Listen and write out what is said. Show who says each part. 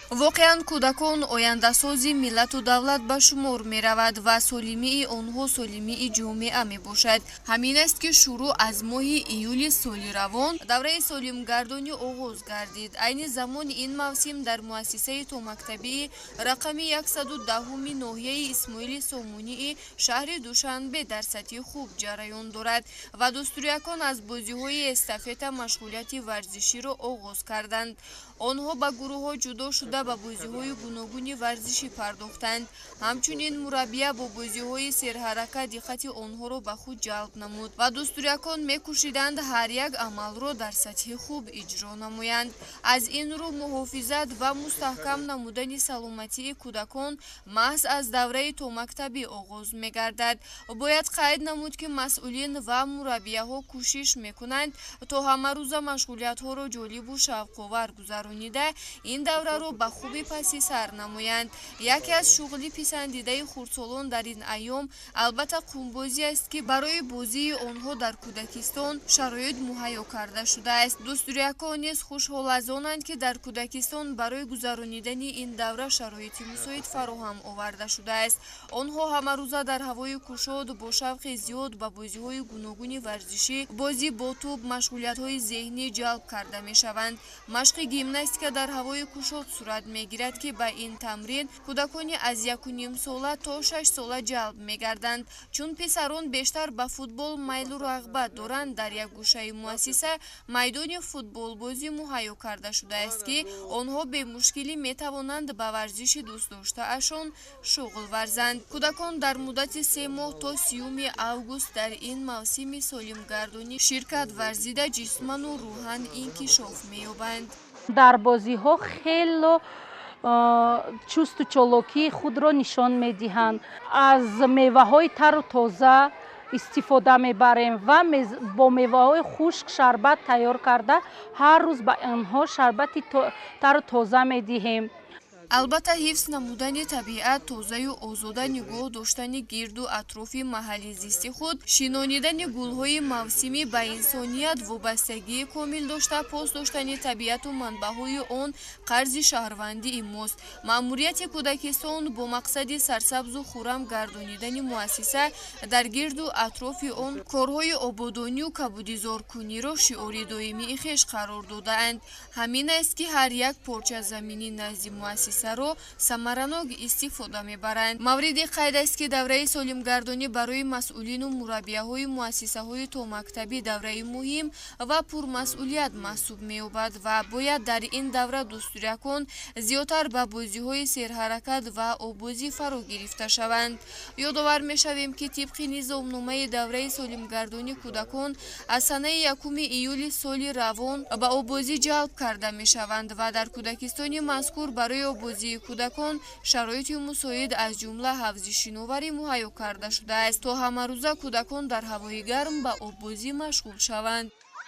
Speaker 1: Воқеан, кӯдакон ояндасози миллату давлат ба шумор меравад ва солимии онҳо солимии ҷомеа мебошад. Ҳамин аст, ки шурӯъ аз моҳи июли соли равон давраи солимгардонӣ оғоз гардид. Айни замон ин мавсим дар муассисаи томактабии рақами 110-уми ноҳияи Исмоили Сомонии шаҳри Душанбе дар сатҳи хуб ҷараён дорад ва дӯстдурякон аз бозиҳои эстафета машғулияти варзиширо оғоз карданд. Онҳо ба гурӯҳҳо ҷудо шуда, ба бозиҳои гуногуни варзишӣ пардохтанд. Ҳамчунин мураббия бо бозиҳои серҳаракат диққати онҳоро ба худ ҷалб намуд ва дӯстдурякон мекӯшиданд, ҳар як амалро дар сатҳи хуб иҷро намоянд. Аз ин рӯ, муҳофизат ва мустаҳкам намудани саломатии кӯдакон маҳз аз давраи томактабӣ оғоз мегардад. Бояд қайд намуд, ки масъулин ва мураббияҳо кӯшиш мекунанд, то ҳамарӯза машғулиятҳоро ҷолибу шавқовар гузаронида, ин давраро ба хубӣ паси сар намоянд. Яке аз шуғли писандидаи хурдсолон дар ин айём, албатта, қумбозӣ аст, ки барои бозии онҳо дар кӯдакистон шароит муҳайё карда шудааст. Дӯстдурякон низ хушҳол аз онанд, ки дар кӯдакистон барои гузаронидани ин давра шароити мусоид фароҳам оварда шудааст. Онҳо ҳамарӯза дар ҳавои кушод бо шавқи зиёд ба бозиҳои гуногуни варзишӣ, бозӣ бо тӯб, машғулиятҳои зеҳнӣ ҷалб карда мешаванд. Машқи гимнастика дар ҳавои кушод сурат мегирад, ки ба ин тамрин кӯдакони аз 1,5 сола то 6 сола ҷалб мегарданд. Чун писарон бештар ба футбол майлу рағбат доранд, дар як гӯшаи муассиса майдони футболбозӣ муҳайё карда шудааст, ки онҳо бемушкилӣ метавонанд ба варзиши дӯстдоштаашон шуғл варзанд. Кӯдакон дар муддати 3 моҳ то 30-уми август дар ин мавсими солимгардонӣ ширкат варзида, ҷисману рӯҳан инкишоф меёбанд.
Speaker 2: Дар бозиҳо хело чусту чолокии худро нишон медиҳанд. Аз меваҳои тару тоза истифода мебарем ва бо меваҳои хушк шарбат тайёр карда, ҳар рӯз ба онҳо шарбати тару тоза медиҳем.
Speaker 1: Албатта, ҳифз намудани табиат, тозаю озода нигоҳ доштани гирду атрофи маҳалли зисти худ, шинонидани гулҳои мавсимӣ ба инсоният вобастагии комил дошта, пос доштани табиату манбаъҳои он қарзи шаҳрвандии мост. Маъмурияти кӯдакистон бо мақсади сарсабзу хуррам гардонидани муассиса, дар гирду атрофи он корҳои ободонию кабудизоркуниро шиори доимии хеш қарор додаанд. Ҳамин аст, ки ҳар як порча замини назди муассисаро самаранок истифода мебаранд. Мавриди қайд аст, ки давраи солимгардонӣ барои масъулину мураббияҳои муассисаҳои томактабӣ давраи муҳим ва пурмасъулият маҳсуб меёбад ва бояд дар ин давра дӯстдурякон зиёдтар ба бозиҳои серҳаракат ва оббозӣ фаро гирифта шаванд. Ёдовар мешавем, ки тибқи низомномаи давраи солимгардонӣ кӯдакон аз санаи 1 июли соли равон ба оббозӣ ҷалб карда мешаванд ва дар кӯдакистони мазкур барои оббозии кӯдакон шароити мусоид, аз ҷумла ҳавзи шиноварӣ муҳайё карда шудааст, то ҳамарӯза кӯдакон дар ҳавои гарм ба оббозӣ машғул шаванд.